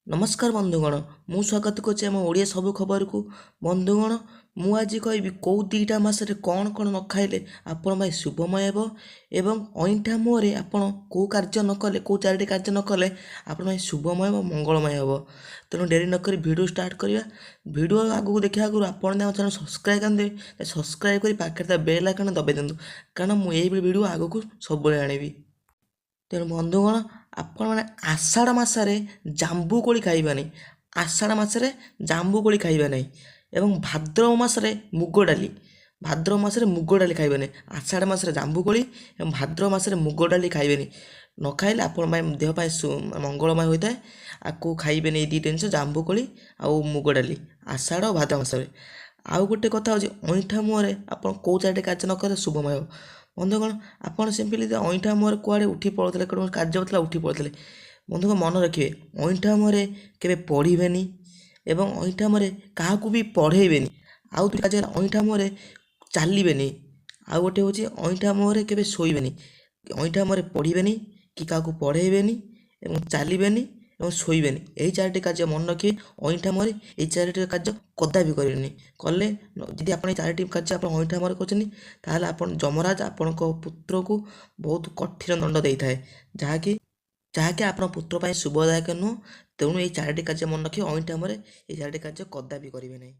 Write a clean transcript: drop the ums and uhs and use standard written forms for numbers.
ନମସ୍କାର ବନ୍ଧୁଗଣ, ମୁଁ ସ୍ୱାଗତ କରୁଛି ଆମ ଓଡ଼ିଆ ସବୁ ଖବରକୁ। ବନ୍ଧୁଗଣ, ମୁଁ ଆଜି କହିବି କେଉଁ ଦୁଇଟା ମାସରେ କ'ଣ କ'ଣ ନ ଖାଇଲେ ଆପଣ ପାଇଁ ଶୁଭମୟ ହେବ ଏବଂ ଅଇଁଠା ମୁହଁରେ ଆପଣ କେଉଁ କାର୍ଯ୍ୟ ନ କଲେ, କେଉଁ ଚାରିଟି କାର୍ଯ୍ୟ ନ କଲେ ଆପଣ ପାଇଁ ଶୁଭମୟ ଏବଂ ମଙ୍ଗଳମୟ ହେବ। ତେଣୁ ଡେରି ନକରି ଭିଡ଼ିଓ ଷ୍ଟାର୍ଟ କରିବା। ଭିଡ଼ିଓ ଆଗକୁ ଦେଖିବା ଆଗରୁ ଆପଣ ଆମ ଚ୍ୟାନେଲ୍ ସବସ୍କ୍ରାଇବ୍ କରନ୍ତି, ସବସ୍କ୍ରାଇବ୍ କରି ପାଖରେ ଥିବା ବେଲ୍ ଆଇକନ୍ ଦବାଇ ଦିଅନ୍ତୁ, କାରଣ ମୁଁ ଏଇଭଳି ଭିଡ଼ିଓ ଆଗକୁ ସବୁବେଳେ ଆଣିବି। ତେଣୁ ବନ୍ଧୁଗଣ, ଆପଣମାନେ ଆଷାଢ଼ ମାସରେ ଜାମ୍ବୁ କୋଳି ଖାଇବାନି, ଆଷାଢ଼ ମାସରେ ଜାମ୍ବୁ କୋଳି ଖାଇବା ନାହିଁ, ଏବଂ ଭାଦ୍ରବ ମାସରେ ମୁଗ ଡାଲି, ଭାଦ୍ରବ ମାସରେ ମୁଗ ଡାଲି ଖାଇବେନି। ଆଷାଢ଼ ମାସରେ ଜାମ୍ବୁ କୋଳି ଏବଂ ଭାଦ୍ରବ ମାସରେ ମୁଗ ଡାଲି ଖାଇବେନି। ନ ଖାଇଲେ ଆପଣ ପାଇଁ ଦେହ ପାଇଁ ମଙ୍ଗଳମୟ ହୋଇଥାଏ। ଆକୁ ଖାଇବେନି ଏଇ ଦୁଇଟା ଜିନିଷ, ଜାମ୍ବୁ କୋଳି ଆଉ ମୁଗ ଡାଲି, ଆଷାଢ଼ ଓ ଭାଦ୍ରବ ମାସରେ। ଆଉ ଗୋଟେ କଥା ହେଉଛି, ଅଇଁଠା ମୁହଁରେ ଆପଣ କେଉଁ ଚାରିଟି କାର୍ଯ୍ୟ ନ କଲେ ଶୁଭମୟ ହେବ। ବନ୍ଧୁଗଣ, ଆପଣ ସିମ୍ପଲି ଅଇଁଠା ମୁହଁରେ କୁଆଡ଼େ ଉଠି ପଳାଉଥିଲେ, କେଉଁଠି କାର୍ଯ୍ୟ ଥିଲା ଉଠି ପଳାଉଥିଲେ। ବନ୍ଧୁଗଣ, ମନେ ରଖିବେ, ଅଇଁଠା ମୁହଁରେ କେବେ ପଢ଼ିବେନି ଏବଂ ଅଇଁଠା ମୁହଁରେ କାହାକୁ ବି ପଢ଼େଇବେନି। ଆଉ ଦୁଇଟା କାର୍ଯ୍ୟ ହେଲା, ଅଇଁଠା ମୁହଁରେ ଚାଲିବେନି, ଆଉ ଗୋଟେ ହେଉଛି ଅଇଁଠା ମୁହଁରେ କେବେ ଶୋଇବେନି। ଅଇଁଠା ମୁହଁରେ ପଢ଼ିବେନି କି କାହାକୁ ପଢ଼େଇବେନି ଏବଂ ଚାଲିବେନି ଏବଂ ଶୋଇବେନି। ଏହି ଚାରିଟି କାର୍ଯ୍ୟ ମନେ ରଖିବେ। ଅଇଁଠା ମୁହଁରେ ଏହି ଚାରିଟି କାର୍ଯ୍ୟ କଦାପି କରିବେନି। କଲେ ଯଦି ଆପଣ ଏଇ ଚାରିଟି କାର୍ଯ୍ୟ ଆପଣ ଅଇଁଠା ମୁହଁରେ କରୁଛନ୍ତି, ତାହେଲେ ଆପଣ ଯମରାଜ ଆପଣଙ୍କ ପୁତ୍ରକୁ ବହୁତ କଠିନ ଦଣ୍ଡ ଦେଇଥାଏ, ଯାହାକି ଆପଣଙ୍କ ପୁତ୍ର ପାଇଁ ଶୁଭଦାୟକ ନୁହଁ। ତେଣୁ ଏଇ ଚାରିଟି କାର୍ଯ୍ୟ ମନେ ରଖିବେ, ଅଇଁଠା ମୁହଁରେ ଏଇ ଚାରିଟି କାର୍ଯ୍ୟ କଦାପି କରିବେ ନାହିଁ।